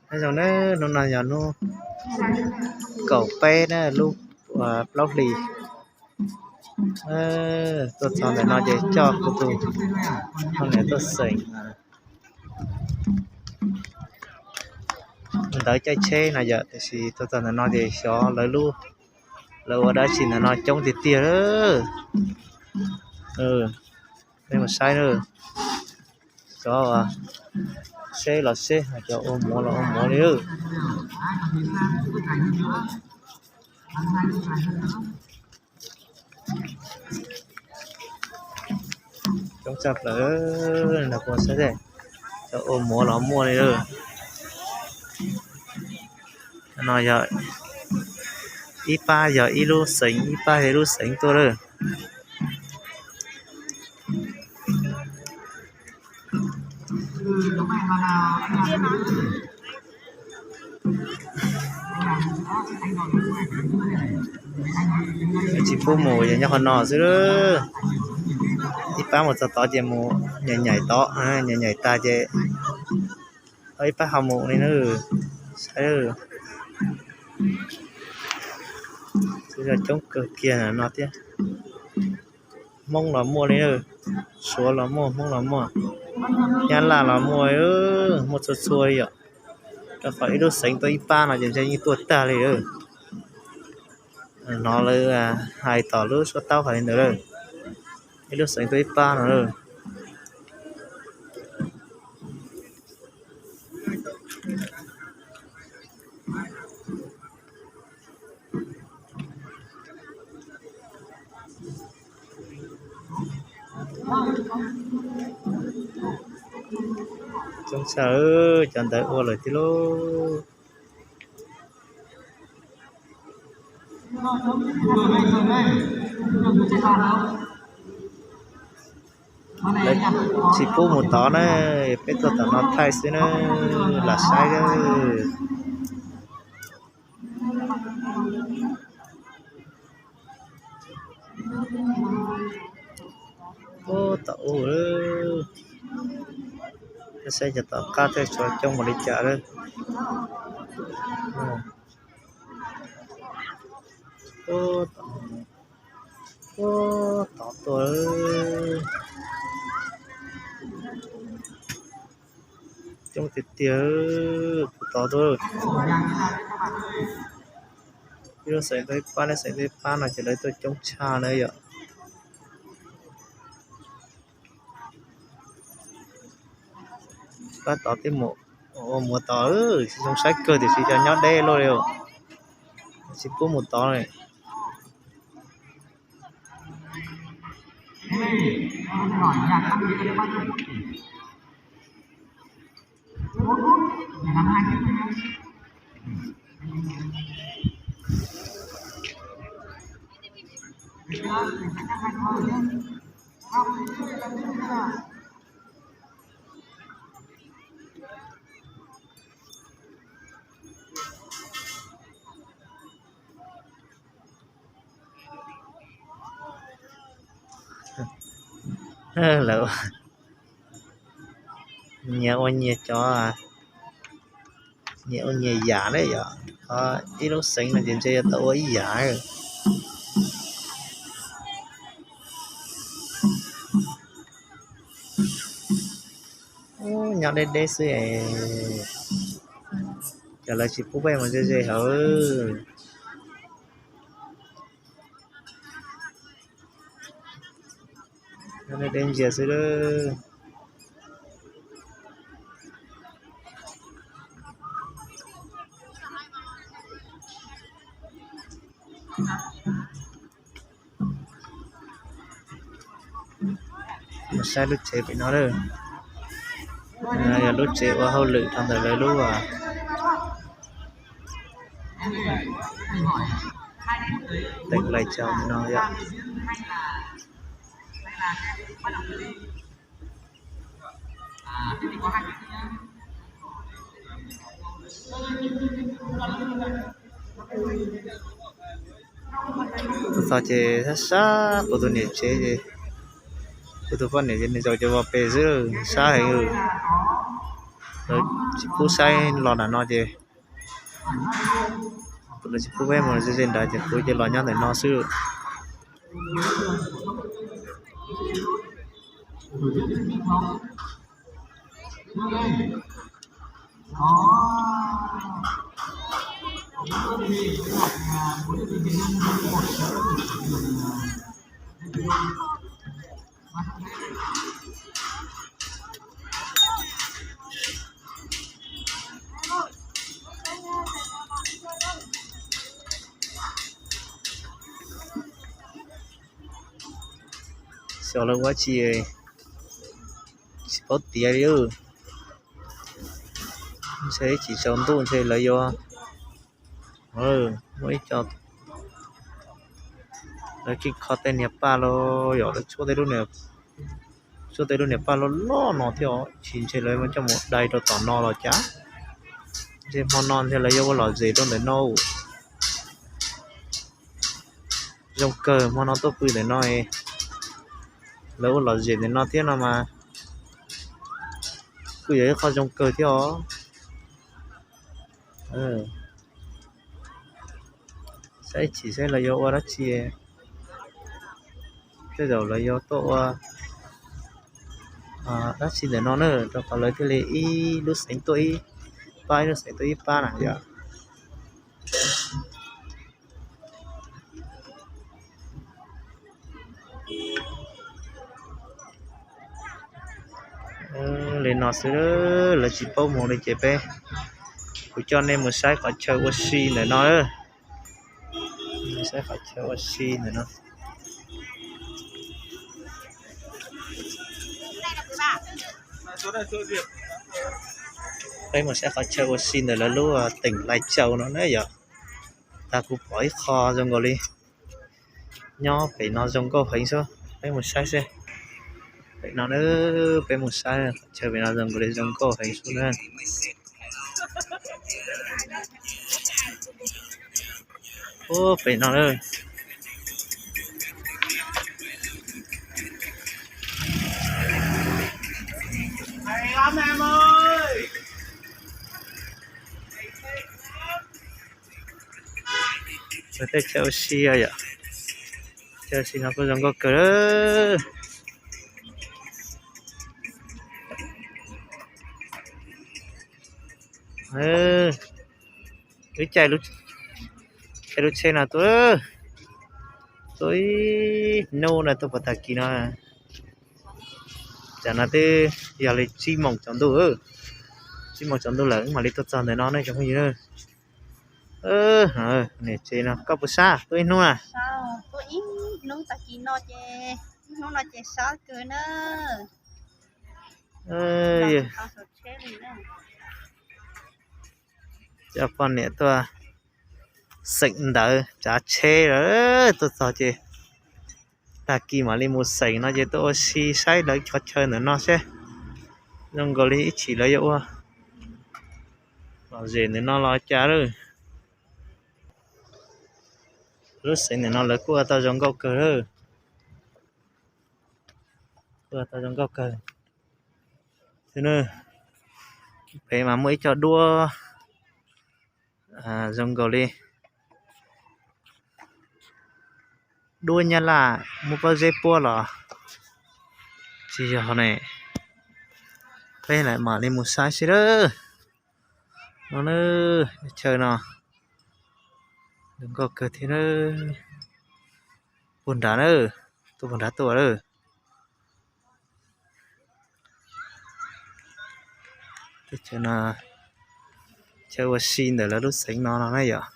Nyob zoo na, hnub no yog hnub kaum peb na, lub plaub hlis. Tuaj txog ntawm no ces coj kuv tus poj niam tuaj xeem ntawv caij tsheb no yom, tiam sis tuaj txog ntawm no ces xyov lawv lub, lawv ua dab tsi ntawm no coob tiag tiag. Peb mus saib na, cov seb los seb, cov ua muav los ua muav li. Coob tshaj plaws, no kuv saib, cov ua muav los muaj li lawm. No yog ib pab yog ib lub xeev, ib pab yog ib lub xeev tuaj lawm. Tsis pub mus, yog nyob qhov no xwb. Ib pab mus txog tod ces mus nyaim nyaim tod, nyaim nyaim tag ces ib pab ho mus li na. Saib, coob kawg kiag no thiab. Hmoob los muaj li, Suav los muaj, Hmoob los muaj, Nyab Laj los muaj, muaj txhua txhua li yom. Rau qhov ib lub xeev tuaj ib pab no ces ntshe yeej tuaj tag li. Hnov lawv hais tom lub suab taub hais li ntawd lawm, ib lub xeev tuaj ib pab no lawm. Coob tshaj, cov ntawd ua lawm thiab lauj. Lawv tsis pub mus tod na, peb tuaj tom no thaij xwb na, lam saib. Ub, tom ub, saib cov tom qab thiaj tshuav coob npaum li cas lawm. Ub, tom tuaj, coob tiag tiag, puag tod tuaj. Ib lub xeev tuaj ib pab, lub xeev tuaj ib pab no ces lawv tuaj coob tshaj na yom. Pab tod twb mus ua muav tod, tsis zoo saib kawg tiam sis cov nyob deb luaj li, tsis pub mus tod li. Lawv nyias ua nyias cov, nyias ua nyias yam ne yom. Ib lub xeev no ces ntshe yuav tau ua ib yam. Nyob deb deb xwb es, ces lawv tsis pub peb mus ze ze hauv. Nyob deb deb ntsia xwb. Mus saib lub tsev pem no lawm. Yog lub tsev ua hauj lwm rau ntawm lawv lub teem lais tsaus no yom. Tuaj txog ces sab sab kuv tus niam tsev ces, kuv tus poj niam ces nws zaum cov vos pes xwb, sab heev. Lawv tsis pub saib los nram no ces, lawv tsis pub peb mus ze ze nrad ces kuv cia los nyob ntawm no xwb. Xyov lawv ua tsi, tsis paub tiav li. Ntshe ib chim tsaus ntuj ntshe lawv yuav muaj ib co, lawv keej kho tej niag paj los yog lawv tshuab tej lub niag paj loj loj no thiab os, tsis ntshe lawv coj mus dai rau tom no los cas. Ntshe hmo no ntshe lawv yuav ua lom zem rau ntawm no. Zoo kawg hmo no tuaj pw ntawm no, lawv ua lom zem ntawm no thiab no mas kuj yog ib qho zoo kawg thiab os. Saib ib chim saib lawv yuav ua dab tsi, tej zaum lawv yuav tuaj ua dab tsi ntawm no na, rau qhov lawv thiaj li ib lub xeev tuaj ib pab, ib lub xeev tuaj ib pab na yom. Li no xwb, lawv tsis paub mus li ces peb, kuv coj nej mus saib qhov chaw ua si ntawm no. Saib qhov chaw ua si ntawm no. Peb mus saib qhov chaw ua si ntawm lawv lub teem Lais Caus no na yom. Tag kuv pom ib qho zoo nkaus li nyob pem no zoo nkauj heev xwb, peb mus saib seb. Pem no na, peb mus saib qhov chaw pem no zoo nkaus li zoo nkauj heev xwb na. Ub, pem no na. Tej chaw ua si yom, chaw ua si no kuj zoo nkauj kawg. Wb caij lub tsheb no tuaj, tuaj ib hnub no tuaj puag tag kis no. Tsam no twb yog li tsib moos tsaus ntuj, tsib moos tsaus ntuj lawm mam li tuaj txog ntawm no ne cov phooj ywg. Niam tsev no koj puas sab tuaj ib hnub na? Ib hnub tag kis no ces, ib hnub no ces sab kawg na. Coj poj niam tuaj xeem ntawv tsav tsheb lawm, tuaj txog ces tag kis mam li mus xeem no ces tuaj ua si saib lawv qhov chaw ntawm no seb zoo nkaus li ib chim lawv yuav ua lom zem ntawm no los cas lawm. Lub xeev ntawm no lawv kuj ua tau zoo nkauj kawg lawm. Kuj ua tau zoo nkauj kawg. Pem mas muaj ib co duab zoo nkaus li duab Nyab Laj muaj pob zeb puab los tsis yog ne. Peb mam li mus saib seb lawm. No na, chaw no zoo nkauj kawg thiab. Puag nrad na, tuaj puag nrad tuaj lawm. Chaw ua si ntawm lawv lub xeev no no na yom.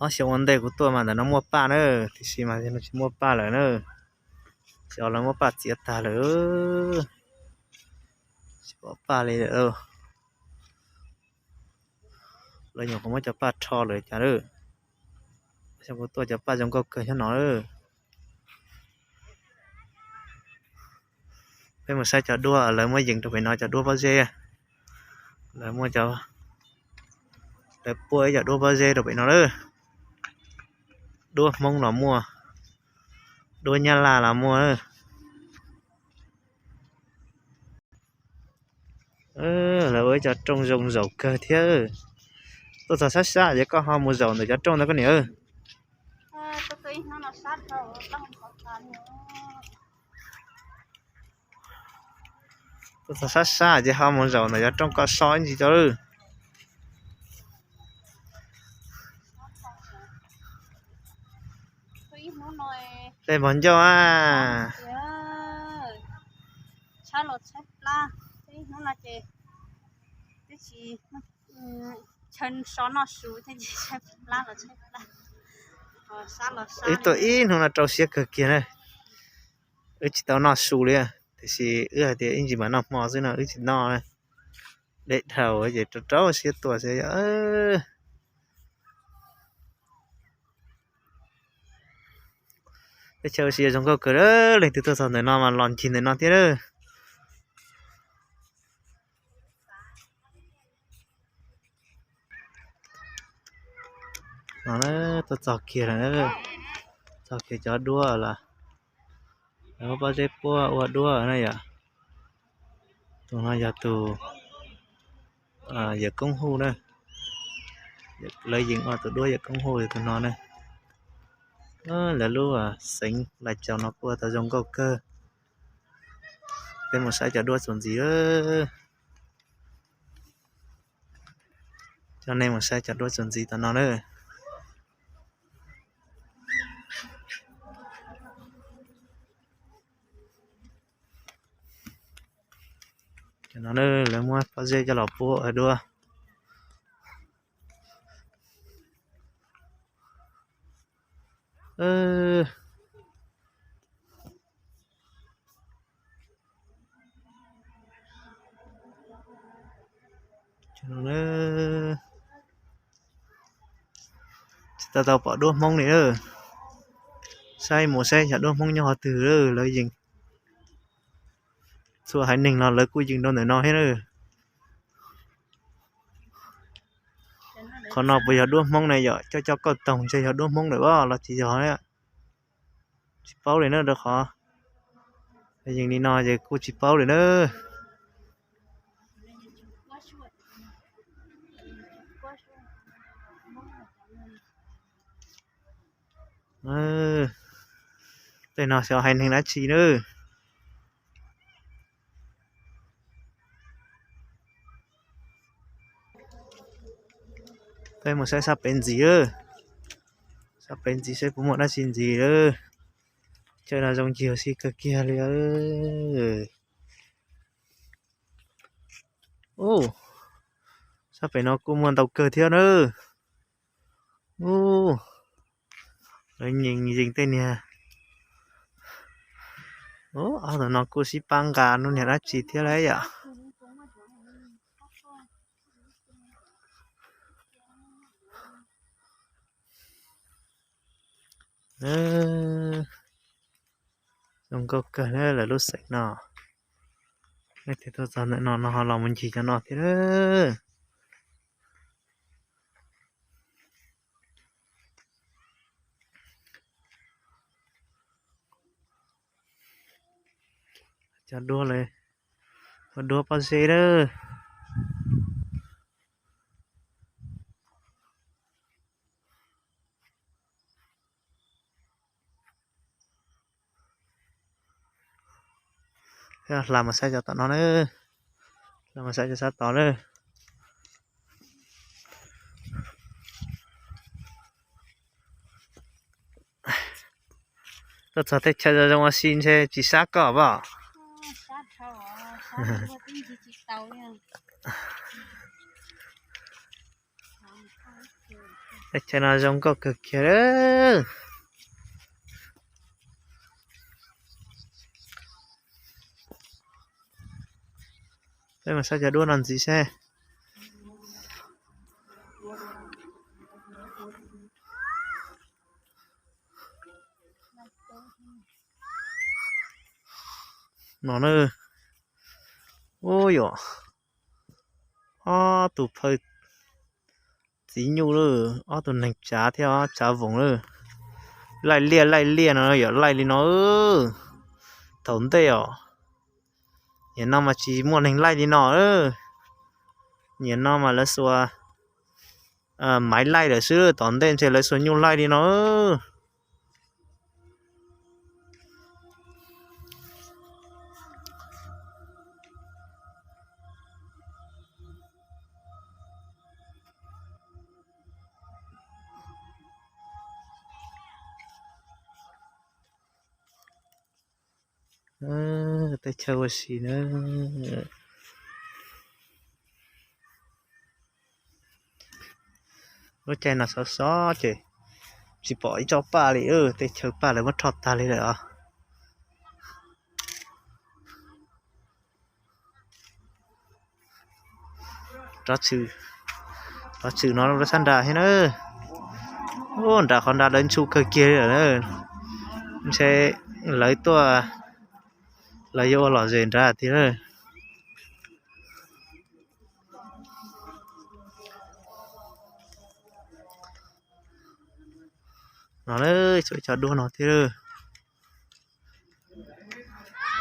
Ob xyoo ua ntej kuv tuaj mas ntawm no muaj paj na, tiam sis mas no tsis muaj paj lawm na. Xyov lawv muab paj txiav tag lawm, tsis pom paj li lawm. Lawv nyuam qhuav muab cov paj rho lawm cas lawm. Xyov kuv tuaj cov paj zoo nkauj kawg nyob no lawm. Peb mus saib cov duab lawv muab yees rau pem no, cov duab pob zeb. Lawv muab cov, lawv puab ib cov duab pob zeb rau pem no lawm. Duab Hmoob los muaj, duab Nyab Laj los muaj. Lawv ua ib cov rooj zoo zaum kawg thiab. Tuaj txog sab sab ces koj ho mus zaum ntawm cov rooj ntawd koj niam. Tuaj txog sab sab ces ho mus zaum ntawm cov rooj koj so ib ntsis rau lawm. Tej npog ncauj a. Wb tuaj ib hnub no rau siab kawg kiag na. Wb tsis tau noj su li, tiam sis wb hais tias ib ntsis mam noj hmo xwb no wb tsis noj. Deb dhau ces rau rau siab tuaj xwb. Teb chaws ua si zoo nkauj kawg, leej twg tuaj txog ntawm no mas los ncig ntawm no thiab lawm. No tuaj txog kiag lawm, txog kiag cov duab lawm. Lawv muab pob zeb puab ua duab na yom. Tus no yog tus yawm koob huj na. Lawv yees ua tus duab yawm koob huj tus no na. Lawv lub xeev Lais Caus no kuj ua tau zoo nkauj kawg. Peb mus saib cov duab txuas ntxiv. Coj nej mus saib cov duab txuas ntxiv tom no na. Cov no lawv muab pob zeb coj los puab ua duab. Tsis tau tau pom duab Hmoob li lawm. Saib mus saib yog duab Hmoob nyob qhov twg lawm, lawv yees txhua haiv neeg los lawv kuj yees rau ntawm no thiab na. Qhov no puas yog duab Hmoob na yom? Coj coj kauj toog ntshe yog duab Hmoob lawm los tsis yog. Tsis paub li na, rau qhov yees li no ces kuj tsis paub li na. Tej no xyov haiv neeg dab tsi na. Peb mus saib sab pem ntxiv, sab pem ntxiv saib puas muaj dab tsi ntxiv lawm. Chaw no zoo ncig ua si kawg kiag li. Sab pem no kuj muaj ntau kawg thiab na. Lawv nyeem yees tej niag, ob tug no kuj sib pab nqa lub niag dab tsi thiab lauj yom. Zoo nkauj kawg lawv lub xeev no. Leej twg tuaj txog ntawm no no ho los mus ncig cov no thiab. Cov duab, duab pob zeb lawm. Hla mus saib cov tom no na, hla mus saib cov sab tod lawm. Tuaj txog tej chaw zoo ua si ntshe tsis sab koj pom. Tej chaw no zoo nkauj kawg kiag lawm. Peb mus saib cov duab no ntxiv seb. No na, Ub yom, ob tug phaw txiv nyuj lawm, ob tug neeg tsav thiab tsav voos lawm. Laij liaj laij liaj no yom, laij li no. Thaum ntej os, nim no mas tsis muaj neeg laij li no. Nim no mas lawv xuas maiv laij lawm xwb, tom ntej ntshe lawv xuas nyuj laij li no. Teb chaws ua si na. Lub caij no sov sov ces tsis pom ib tsob paj li, teb chaws paj lawv muab rho tag li lawm os. Rov tshwm no rau sab nrad thiab na. Ub, nrad qhov nrad dawb ntsuj kawg kiag li lawm. Ntshe lawv tuaj, lawv yuav ua lom zem nrad tiag lawm. No lawm, cov duab no thiab.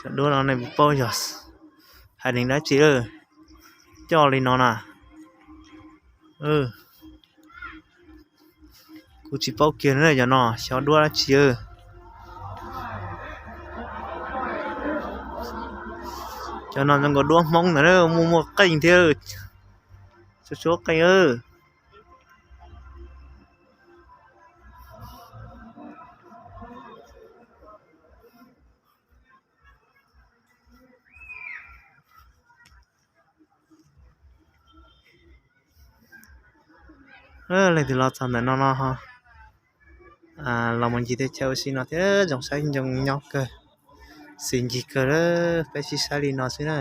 Cov duab no nej puas paub yog hais neeg dab tsi lawm? Coj li no na. Kuv tsis paub kiag na, cov no xyov duab dab tsi. Cov no zoo nkaus duab Hmoob ntawd, muaj muaj qeej thiab, tshuab tshuab qeej. Leej twg los txog ntawm no no ho los mus ncig teb chaws ua si no thiab, zoo saib zoo nyob kawg, xis ncig kawg, peb sib saib li no xwb na.